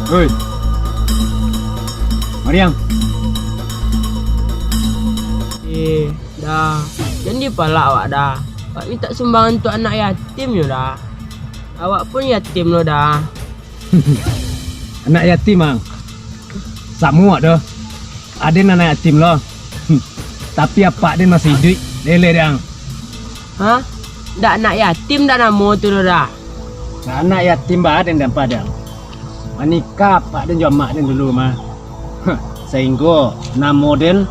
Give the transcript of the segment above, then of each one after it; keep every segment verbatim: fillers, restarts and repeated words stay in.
Hoi. Mariang. Eh, Da. Jan dipalak awak, Da. Awak mintak sumbangan untuak anak yatim nyo, Da. Awak pun yatim lo, Da. Anak yatim, ang? Samo awak tu. Aden anak yatim lo. Tapi apak den masih iduik, lele dang. Hah? Ndak anak yatim dak namo tu doh, Da? Anak yatim ba den dang padang. Manikah apak den jo amak den dulu mah. Sahinggo namo den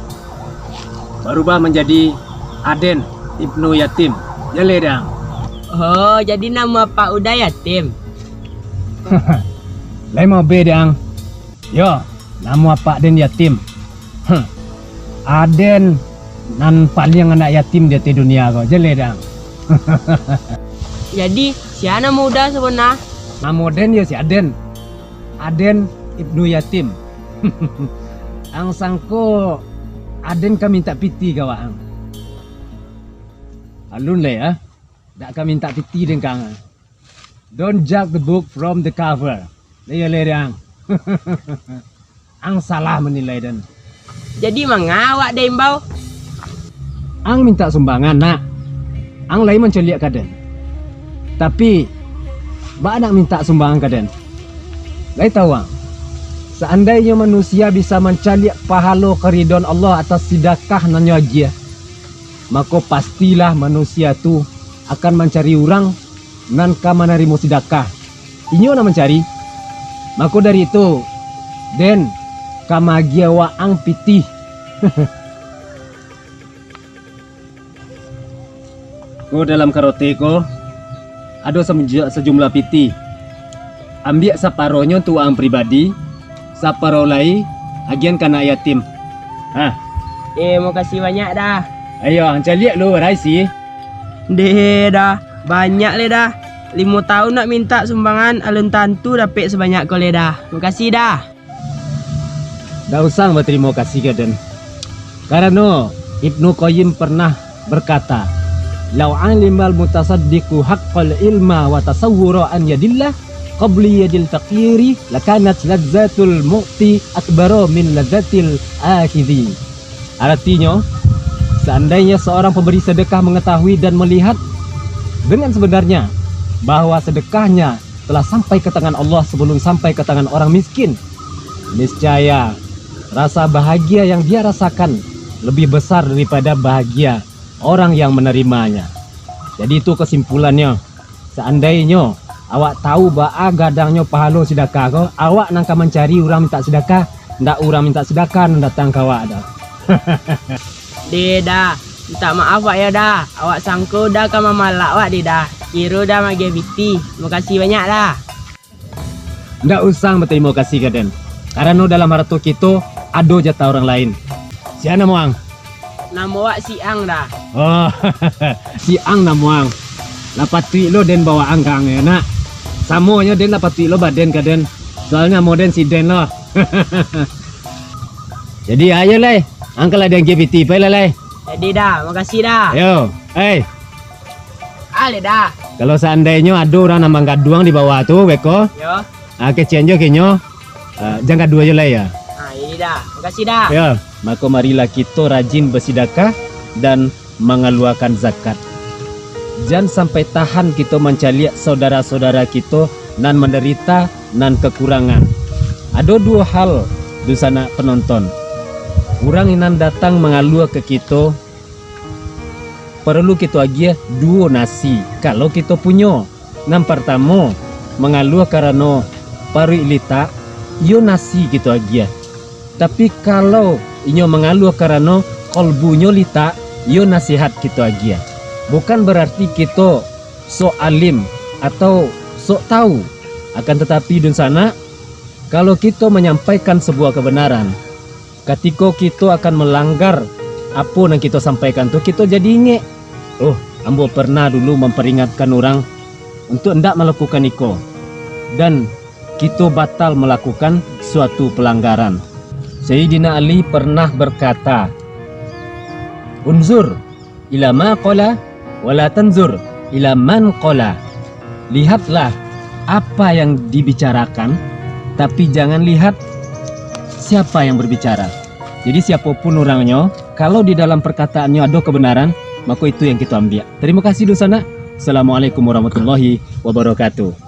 barubah manjadi Aden Ibnu Yatim. Jaleh dang. Oh, jadi namo apak Uda Yatim? Lai mabe dang. Yo, namo apak den Yatim. Huh. Aden nan paliang anak yatim di ateh dunia ko, jaleh dang. Jadi, sia namo Uda sabana? Namo den yo si Aden. Aden Ibnu Yatim. Ang sangko Aden ka mintak piti ka awak ang? Alun lai, ah. Dak ka mintak piti den ka ang. Don't judge the book from the cover. Iyo, leh dang. Ang salah manilai den. Jadi, manga awak diimbau? Ang mintak sumbangan, nak. Ang lai mancaliak ka den. Tapi, baa nak mintak sumbangan ka den? Lai tahu ang, saandainyo manusia bisa mancaliak pahalo karidoan Allah atas sidakah nan nyo agiah, mako, pastilah manusia tu akan mancari urang nan ka manarimo sidakah. Inyo nan mancari. Mako dari itu, den ka maagiah waang pitih. Ko dalam karote ko, ado samuja-, sajumlah pitih. Ambiak saparohnyo untuak ang pribadi, saparoh lai agiahan ka anak yatim. Ha. Eh, makasih banyak, Da. Ayo, ang caliak lu, bara isi. Ndeh, Da. Banyak leh, Da. Limo taun nak mintak sumbangan, alun tantu dapek sabanyak ko leh, Da. Makasih, Da. Ndak usah batarimo kasih ka den. Karano Ibnu Qayyim pernah berkata, "Lau alimal mutasaddiqu haqqal ilma wa tasawwura an yadillah qabli yadil faqiri, lakanat lazzatul mu'ti akbaro min lazzatil akhidhi." Aratinyo, saandainyo saurang pambari sadakah mangatahui dan malihat dengan sabanarnya bahwa sadakahnya telah sampai ka tangan Allah sabalum sampai ka tangan urang miskin, niscaya rasa bahagia yang dia rasakan labiah basar daripado bahagia urang yang manarimanya. Jadi, itu kasimpulannyo. Saandainyo awak tahu baa gadangnyo pahalo sidakah ko, awak nan ka mancari urang mintak sidakah, ndak urang mintak sidakah nan datang ka awak doh. Deh, Da. Mintak maaf wak yo, Da. Awak sangko Uda ka mamalak wak deh, Da. Kiro Uda maagiah pitih. Makasih banyak, Da. Ndak usah batarimo kasih ka den. Karano dalam harato kito ado jatah urang lain. Sia namo ang? Namo wak si Ang, Da. Oh, si Ang namo ang. Lah patuik lo den bawaan ka ang yo, nak. Samonyo den lah patuik lo baden ka den. Soalnyo namo den si Den lo. Jadi, ayo lai. Ang ka lah diagiah pitih, pai lah lai. Jadi, Da. Makasih, Da. Yo. Eh. Ah, lai, Da. Kalau saandainyo ado urang nan manggaduang di bawah tu, beko. Yo. Ah, kecekan jo ka inyo. Ah, jan gaduah jo lai, yo. Ah, ini, Da. Makasih, Da. Yo. Mako, marilah kito rajin basidakah dan mangaluakan zakat. Jan sampai tahan kito mancaliak saudara-saudara kito nan mandarita, nan kakurangan. Ado duo hal, dunsanak panonton. Urang nan datang mangalua ka kito, paralu kito agiah duo nasi, kalau kito punyo. Nan partamo, mangalua karano paruik litak, iyo nasi kito agiah. Tapi, kalau inyo mangalua karano kolbunyo litak, iyo nasihat kito agiah. Bukan bararti kito sok alim atau sok tahu. Akan tatapi, dunsanak, kalau kito manyampaikan sabuah kabanaran, katiko kito akan malanggar apo nan kito sampaikan tu, kito jadi ingek, "Oh, ambo pernah dulu mamparingatkan urang untuak indak malakukan iko," dan kito batal malakukan suatu palanggaran. Sayyidina Ali pernah barkata, "Unzur ila ma qala, wala tanzur ila man qala." Lihatlah apa yang dibicarakan, Tapi jangan lihat siapa yang berbicara. Jadi siapapun orangnya, kalau di dalam perkataannya ada kebenaran, maka itu yang kita ambil. Terima kasih dunsanak. Assalamualaikum warahmatullahi wabarakatuh.